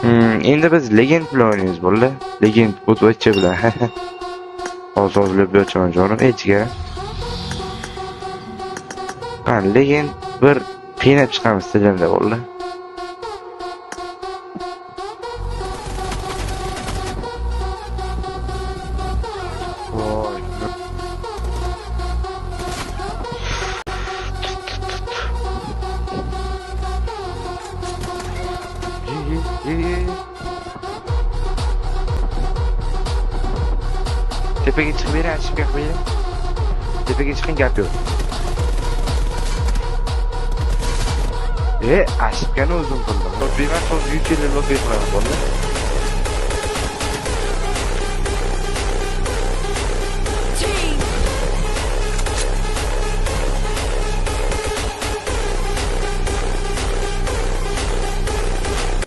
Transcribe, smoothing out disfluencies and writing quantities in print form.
Endi biz legend bilan o'ynaymiz bo'ldi. Legend o'tvacha bilan. Hozir lobby ochaman jonim, echga. Ha, legend bir qiynab chiqamiz stadionda bo'ldi. Voy. Tepaga chiqib bering, ashibga qilib bering. Tepaga chiqing, gap yo'q. Ashibkani o'zim qildim. Lobby emas, hozir 150 lobby qilaman, bo'ldi.